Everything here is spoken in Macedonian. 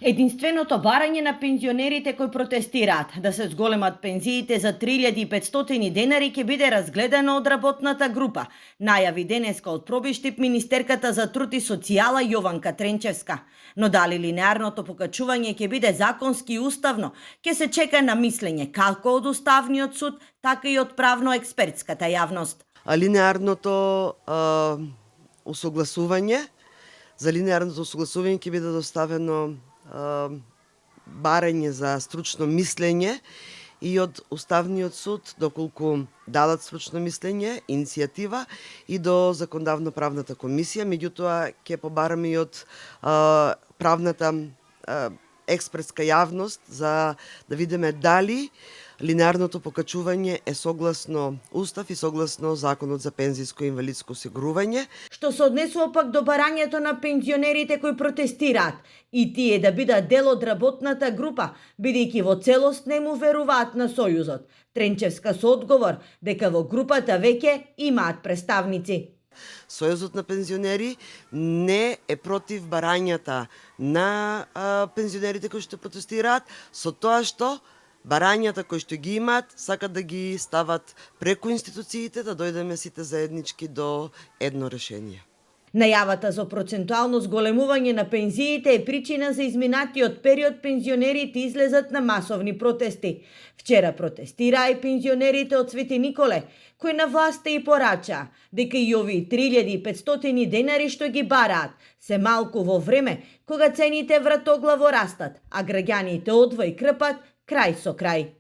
Единственото барање на пензионерите кои протестираат да се зголемат пензиите за 3500 денари ќе биде разгледано од работната група, најави денеска од Пробиштип министерката за труд и социјала Јованка Тренчевска. Но дали линеарното покачување ќе биде законски и уставно, ќе се чека на мислење како од Уставниот суд, така и од правно-експертската јавност. За линеарното усогласување ќе биде доставено барање за стручно мислење и од Уставниот суд, доколку дадат стручно мислење, иницијатива, и до Законодавно-правната комисија. Меѓутоа, ќе побараме и од правната експертска јавност за да видиме дали линеарното покачување е согласно Устав и согласно Законот за пензиско и инвалидско осигурување. Што се однесува пак до барањето на пензионерите кои протестираат и тие да бидат дел од работната група, бидејќи во целост не му веруваат на Сојузот. Тренчевска со одговор дека во групата веќе имаат представници. Сојузот на пензионери не е против барањата на пензионерите кои што протестираат, со тоа што барањата кои што ги имаат сакат да ги стават преку институциите, да дојдеме сите заеднички до едно решение. Најавата за процентуално зголемување на пензиите е причина за изминатиот период пензионерите излезат на масовни протести. Вчера протестираа и пензионерите од Свети Николе, кои на власта и порачаа дека и овие 3500 денари што ги бараат се малку во време кога цените вратоглаво растат, а граѓаните одвој крпат крај со крај.